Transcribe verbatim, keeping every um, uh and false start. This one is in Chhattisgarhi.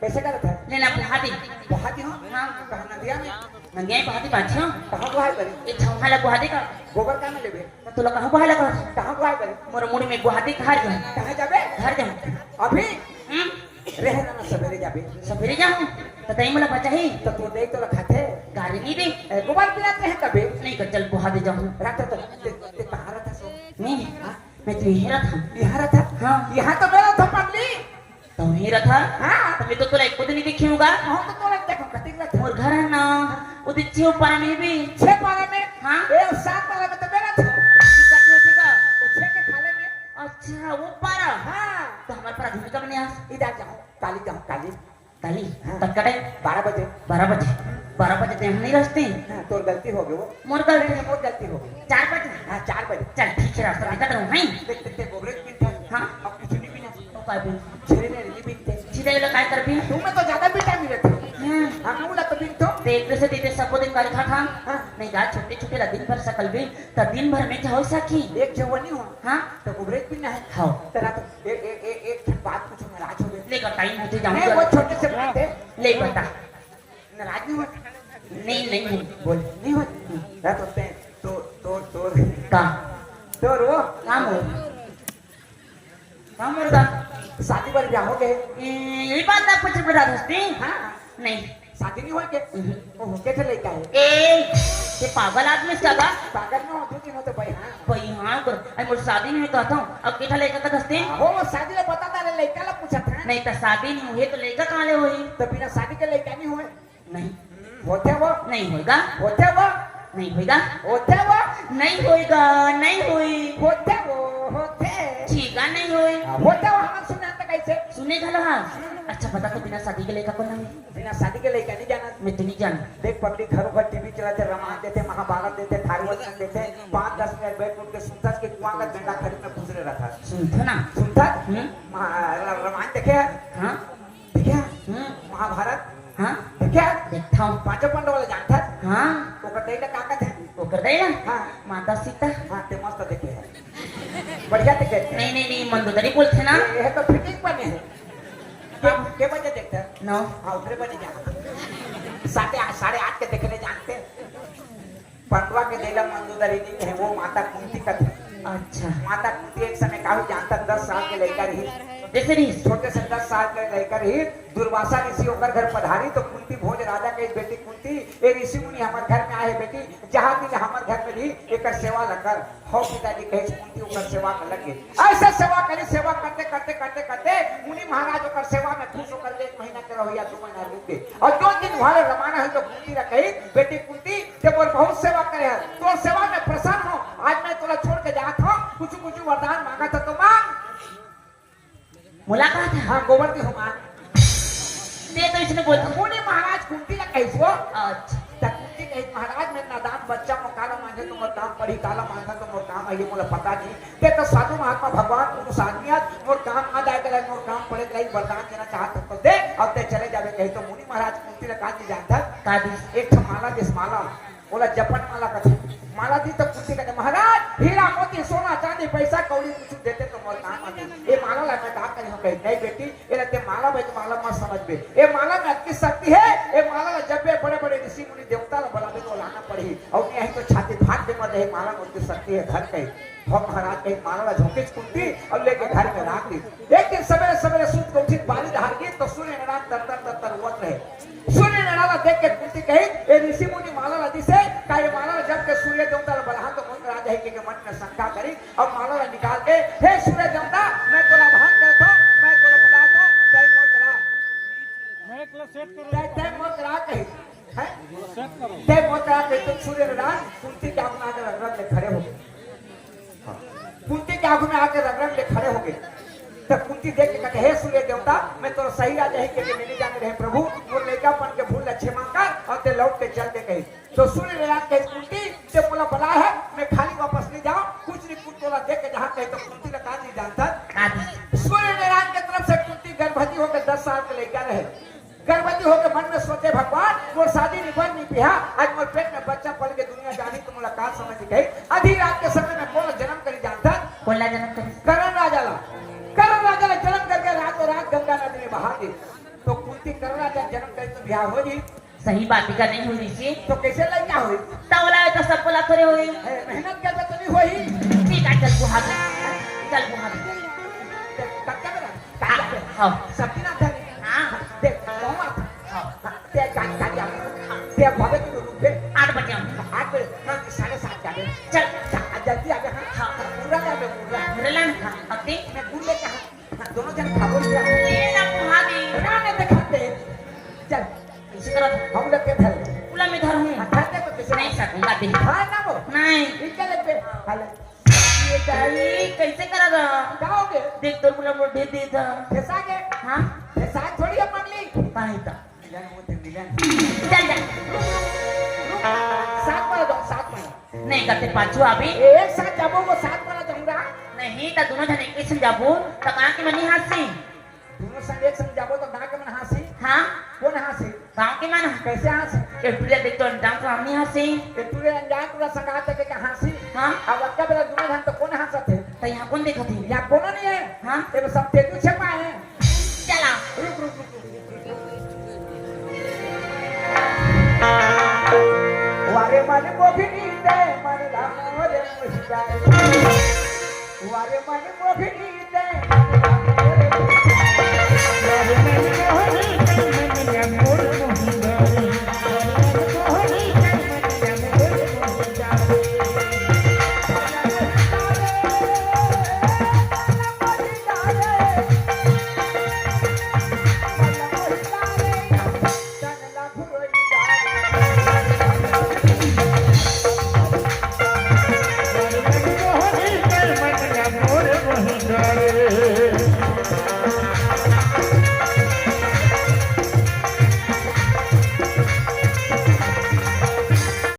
कइसे करत हे? ले ना, बोहा दे। बोहा दिहूँ? हाँ। कहाँ नदिया में? नदिया में बोहा दे, बाछियो। कहाँ बोहा करे? ए छौहा ला बोहा दे का? गोबर कहाँ लेबे? त तोला कहाँ बोहा लगा? कहाँ बोहा करे? मोर मुड़ी में बोहा दे, घर जा। कहाँ जाबे? घर जा। अभी? हम्म? रहे ना, सवेरे जाबे। सवेरे जाहूँ? त तई मोला बचाही? त तोर दाई तोला खाथे? गारी नइ दे। ए, गोबर पिलात रहे कबे? नइ का, चल बोहा दे जाहूँ। रात त ते, ते कहाँ रहत हस? मैं? हाँ? मैं तो इहें रहत हँव। इहाँ रहत हस? हाँ। इहाँ तो मैं रहत हँव, पगली। तहूँ इहें रहत हस? हाँ। त मैं तो तोला एको दिन नइ देखे हँव गा। हाँ, त तोला देखो, कतिक रहत हस? मोर घर हे ना, ओ दे छेव पारा में बे। छेव पारा में? हाँ। ए, सात पारा में तो मैं रहत हँव। ठीक हे, ठीक हे। ओ छेव के खाल्हे में। अच्छा, ओ पारा? हाँ। त हमर पारा घूमे कब नइ आस? इधर जाहूँ, काली जाहूँ, काली। काली? हाँ। कतका टाइम? बारह बजे। बारह बजे? बारह बजे ते हम नइ रहते। हाँ, तोर गलती होगे वो। मोर गलती? नहीं, मोर गलती होगे। चार बजे? हाँ, चार बजे। चल, ठीक हे, रास्ता दिखत रहूँ, हैं? देख, देख, देख, गोबरे बिनथे। हाँ। अब कुछ नइ बिनय। ओ का बिन? छेरी ने नइ बिनथे। सीधा ये लोग काय करबे? तू मैं तो ज्यादा बिनथँव। हाँ। हाँ, मैं बोला तो बिनथँव। देख, वैसे दीदी सबो दिन गारी खाथँव। हाँ। नइ गा, छोटे छोटे ला दिन भर सकल बे, त दिन भर में का होय सकही? एक जवानी हो। हाँ। त गोबरे बिनना हे। हाँ। तेरा तो ए, ए, ए, एक ठन बात पूछहूँ, नाराज होगे। ले का टाइम होथे, जाहूँ नहीं, तो। वो छोटे से बात हे। ले बता। नाराज नइ होवस? नहीं, नहीं हूँ। बोल, नइ होवस? यार, तो ते, तो, तो, तो, का? तोर वो? का मोर? का मोर का? शादी बर ब्याह होगे? ए, ये बात आप पूछ बता दोस्ती? हाँ। नहीं। शादी नइ होय के? हम्म। ओ, के ठे लइका हे? ए, ये पागल आदमी से का? पागल नइ हो, दू तीन हो तो भाई, हाँ। भाई, हाँ, कर। अरे, मोर शादी नइ होय कहत हँव, अब के ठे लइका कहत हस ते? हो, वो शादी ला बता, ताले लइका ला पूछत हँव। नहीं, त शादी नइ होय, त लइका कहाँ ले होही? त बिना शादी के लइका नइ होय। नहीं। होथे वो? नइ होय गा। होथे वो? नइ होय गा। होथे वो? नइ होय गा, नइ होय। होथे वो, होथे। छी गा, नइ होय। हाँ, होथे वो, हमन सुने हन त कइसे? सुने घलो हस। अच्छा, बता तो, बिना शादी के लइका कोन हे? बिना शादी के लइका नइ जानस। मैं तो नइ जानँव। देख, पगली घरों घर टीवी चलाथे, रामायण देखथे, महाभारत देखथे, थारू वचन देखथे, पाँच दस मिनट बइठ उठ के सुनथस कि कुआँ का डंडा खड़ी में खुसरे रहथस। सुनथँव ना। सुनथस? हम्म। महा-, र-, रामायण देखे? हाँ। देखे? हम्म। महाभारत? हाँ। देखे? देखथँव। पाँचों पांडव ला जानथस? हाँ। ओकर दाई ला का कथे? ओकर दाई ला? हाँ। माता सीता। हाँ, ते मस्त देखे हस। बढ़िया देखे हस। नहीं, नहीं, नहीं, मंदोदरी बोलथे ना। ये, ये तो fitting बने हे। के, के बजे देखथस? नौ। हाँ, ओकरे बजे जाना। साढ़े आठ, साढ़े आठ के देखने जानथे। पांडवा के दाई ला मंदोदरी नइ कहे, वो माता कुंती कथे। अच्छा। माता कुंती एक समय का होइस जानथस, दस साल के लइका रहिस। जइसे रहिस? छोटे से दस साल के लइका रहिस, दुर्वासा ऋषि ओकर घर पधारिस, त कुंती भोज राजा कहिस, बेटी कुंती, ए ऋषि मुनि हमर घर में आए हे बेटी, जहाँ दिन हमर घर में रही, एकर सेवा ल कर। हव पिताजी, कहिस कुंती ओकर सेवा में लग गे। अइसे सेवा करिस, सेवा करते, करते, करते, करते मुनि महाराज ओकर सेवा में खुश होकर के एक महीना के रहोइया दू महीना रुक गे। अउ दू दिन भर रवाना होइस त कुंती ला कहिस, बेटी कुंती, ते मोर बहुत सेवा करे हस, तोर सेवा में प्रसन्न हँव, आज मैं तोला छोड़ के जात हँव, कुछ, कुछ वरदान मांगत हस त मांग। मुलाकात हे। हाँ, गोबर दिहूँ मांग। ते तो इसने बोल। मुनि महाराज कुंती ला कहिस वो। अच्छा। त कुंती कहिस, महाराज, मैं नादान बच्चा हँव, काला मांझे तो मोर काम पड़ही, काला मांझा तो मोर काम आही, मोला पता नहीं। ते तो साधु महात्मा भगवान पुरुष आदमी हस, मोर काम आ जाए के लायक, मोर काम पड़े के लायक, वरदान देना चाहत हस त दे, अउ ते चले जाबे कहिस। त मुनि महाराज कुंती ला का दिस जानथस? का दिस? एक ठन माला दिस, माला। ओला जपन माला कथे। माला दिस त कुंती कथे, महाराज, हीरा मोती, सोना, चांदी, पैसा, कौड़ी कुछ देते त मोर काम आथे। ए माला ला मैं का करिहूँ कहिस, नहीं बेटी, एला ते माला बे, माला मत समझबे। ए माला में अतकी शक्ति हे, ए माला ला जपबे, बड़े-बड़े ऋषि मुनि देवता ला बलाबे त लाना पड़ही। अउ नहीं त छाती फाट के मर जाही, माला में अतकी शक्ति हे, धर कहिस। हव महाराज, कहिस माला ला झोंकिस कुंती अउ लेके घर में राख दिस। एक दिन सबेरे सबेरे सूत के उठिस, बारी डहर गिस त सूर्य नारायण तर तर तर तर रोवत रहे। सूर्य नारायण ला देख के कुंती कहिस, ए ऋषि मुनि माला ला दिस हे, का ए माला ला जप के सूर्य देवता ला बलाहूँ त मोर करा जाही, कहिके मन में शंका करिस। अब माला ला निकाल के, हे सूर्य देवता, मैं तोला आह्वान करत हँव, मैं तोला बुलात हँव, तैं मोर करा। तैं, तैं मोर करा कहिस, हैं? तैं मोर करा कहिस, त सूर्य नारायण कुंती के आगू में आके रंग रंग ले खड़े होगे। हाँ। कुंती के आगू में आके रंग रंग ले खड़े होगे। त कुंती देख के कथे, हे सूर्य देवता, मैं तोर सही राजा हँव कहिके नइ जाने रहेंव प्रभु, मोर लइकापन के भूल ला क्षमा कर अउ तैं लौट के चल दे कहिस। त सूर्य नारायण कहिस, कुंती, तैं मोला बलाए हस, मैं खाली वापस नइ जाँव, कुछ नइ, कुछ तोला दे के जाहूँ कहिस। त कुंती ला का दिस जानथस? का दिस? सूर्य नारायण के तरफ से कुंती गर्भवती होके दस साल के लइका रहे। गर्भवती होके मन में सोचे, भगवान, मोर शादी नइ होय, नइ बिहा, आज मोर पेट में बच्चा पल के दुनिया जाही त मोला का समझ के आही। आधी रात के समय में कोन ला जनम करिस जानथस? कोन ला जनम करिस? कर्ण राजा ला। कर्ण राजा ला जनम करके रातों रात गंगा नदी में बहा दिस। त कुंती कि करोड़ा का जन्म करे तो ब्याह हो जी। सही बात का नहीं होई जी। तो कैसे लइका होई? तौला है तो सबको ला थोड़े होई। ए, मेहनत करबे तो नहीं होई। ठीक है, चल बुहा दे। चल बुहा दे। देख, कब क्या करा? हाँ, हाँ। सब्जी ना था। हाँ। देख, कौन आता? हाँ। ते गाड़ी, गाड़ी आ। ते भावे के रूप में। आठ बजे आऊँ। आठ बजे, हाँ, साढ़े सात जाबे। चल। जा, जल्दी आबे, हाँ। हाँ। पूरा जाबे, पूरा। रेलन, हाँ। अति? मैं गुड़ लेके, हाँ। हाँ, दोनों जन खाबो क्या? ले ना, बुहा दे। राम ने दिखाते। चल। कैसे करत? हम लोग के धर ले। उला में धर हूँ। हाँ, धर दे तो कैसे? नहीं सर, उला दे। हाँ, ना वो। नहीं। इनके लग पे। हाँ, ले। ये दाई, कैसे करा था? क्या हो गए? देख तो उला मोर दे दे था। फंसा गए? हाँ? फंसा थोड़ी है पगली। पानी था। मिलन होते मिलन। चल जा। साथ वाला दो, साथ वाला। नहीं करते पाछू अभी। एक साथ जाबो, वो साथ वाला जाऊंगा। नहीं, तो दोनों जने एक संग जाबो, तो कहाँ के मनी हासी? दोनों संग एक संग जाबो, तो कहाँ के मन हासी? हाँ। कौन हासी? गाँव के मन। कैसे हासी? एक टुरिया देख तो अनजान को हमनी हासी। एक टुरिया अनजान टुरा संग हाथ के कहाँ हासी? हाँ। अब अक्का बेला दोनों जन तो कौन हासत है? तो यहाँ कौन देखत है? यहाँ कोनो नहीं है। हाँ। ये सब तेतु छपा है। चला। रुक, रुक, रुक, रुक। वारे मन मोहिनी दे मन लामो रे मुस्कान। वारे मन मोहिनी दे